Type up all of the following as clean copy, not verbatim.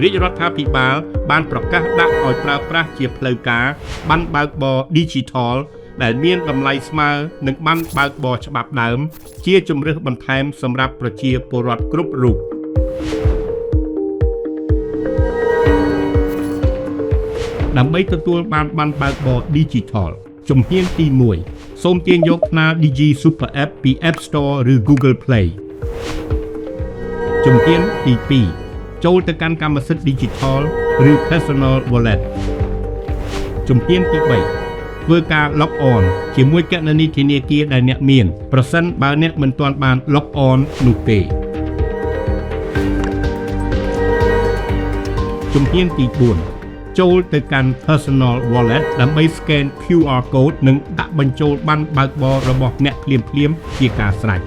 រាជរដ្ឋាភិបាលបានប្រកាសដាក់ឲ្យប្រើប្រាស់ជាផ្លូវការប័ណ្ណបើកបរ Digital ដែលមានតម្លៃស្មើនឹងប័ណ្ណបើកបរច្បាប់ដើម ជាជម្រើសបន្ថែមសម្រាប់ប្រជាពលរដ្ឋគ្រប់រូបដើម្បីទទួលបានប័ណ្ណបើកបរ Digital ជំហានទី1សូមទាញយកថ្នាល Digi Super App ពី App Store ឬ Google Play ជំហានទី2ចូលទៅកាន់កម្មសិទ្ធិ Digital ឬ Personal Wallet ជំហានទី3ធ្វើការ log on ជាមួយគណនីធនាគារដែលអ្នកមាន ប្រសិនបើអ្នកមិនទាន់បាន log on នោះទេជំហានទី4ចូលទៅកាន់ Personal Wallet ដើម្បី scan QR code និងដាក់បញ្ចូលប័ណ្ណបើកបររបស់អ្នកភ្លាមៗជាការស្រេច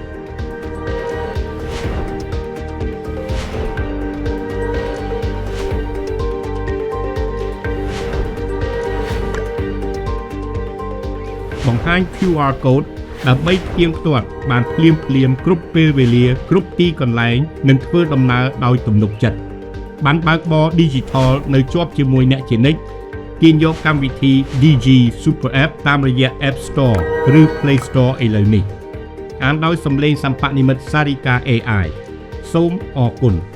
បង្ហាញ QR code ដើម្បីផ្ទៀងផ្ទាត់បានភ្លាមភ្លាមៗគ្រប់ពេលវេលាគ្រប់ទីកន្លែងនិងធ្វើដំណើរដោយទំនុកចិត្តប័ណ្ណបើកបរ Digital នៅជាប់ជាមួយអ្នកជានិច្ចទាញយកកម្មវិធី Digi Super App តាមរយៈ App Store ឬ Play Store ឥឡូវនេះអានដោយសំឡេងសម្បនិមិត្តសារិកា AI សូមអរគុណ។